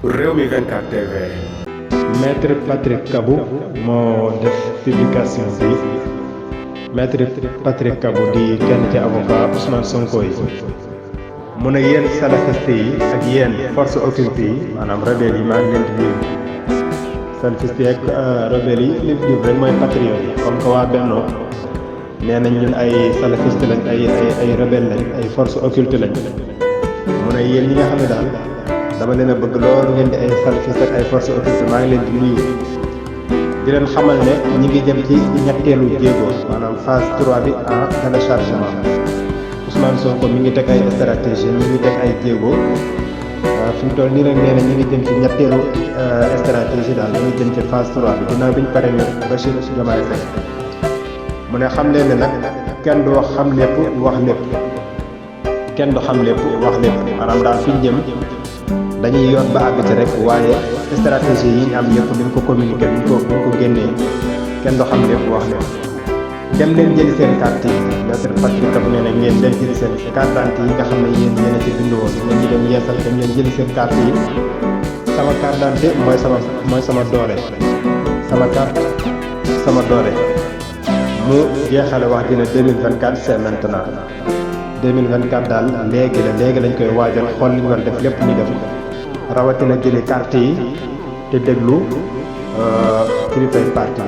Rewmi 24 TV. Maître Patrick Kabou moo def publication bi. Maître Patrick Kabou di kenn ci avocat Ousmane Sonko yi mu ne yéen salafiste yi ak yéen force occulte yi maanaam rebelle yi maa ngi leen di nuyu. salafiste yi ak rebelle yi li jub rek mooy patriote yi comme que waa Benno nee nañ ñun ay salafiste lañ ay rebelle lañ ay force occulte lañ mu ne yéen ñi nga xam ne daal dama leen a bëgg loolu ngeen di ay salafiste ak ay force occulte maa ngi leen di nuyu di leen xamal ne ñi ngi jëm ci ñetteelu jéego maanaam phase 3 bi en téléchargement Ousmane Sonko mi ngi teg ay stratégie mi ngi teg ay jéego fi mu toll nii nag nee na ñi ngi jëm ci ñetteelu stratégie daal ñi ngi jëm ci phase 3 bi ginnaaw bi ñu paree ñu Bassirou Diomaye Faye mu ne xam leen ne nag kenn du wax xam lépp wax lépp kenn du xam lépp wax lépp maanaam daal fi ñu jëm dañuy yoon ba àgg ci rek waaye stratégie yi ñu am yëpp duñ ko communiquer duñ ko génnee kenn du xam lépp wax lépp dem leen jëli seen carte yi Maître Patrick Kabou nee na ngeen dem jëli seen carte d'identité yi nga xam ne yéen a ci bind woon ngeen ñu dem yeesal dem leen jëli seen carte yi sama carte d'identité mooy sama doole sama carte sama doole mu jeexale wax dina 2024 c'est maintenant 2024 daal léegi lañ koy waajal xool li ñu war def lépp ñu def rawatina jëli carte yi te déglu kilifay parti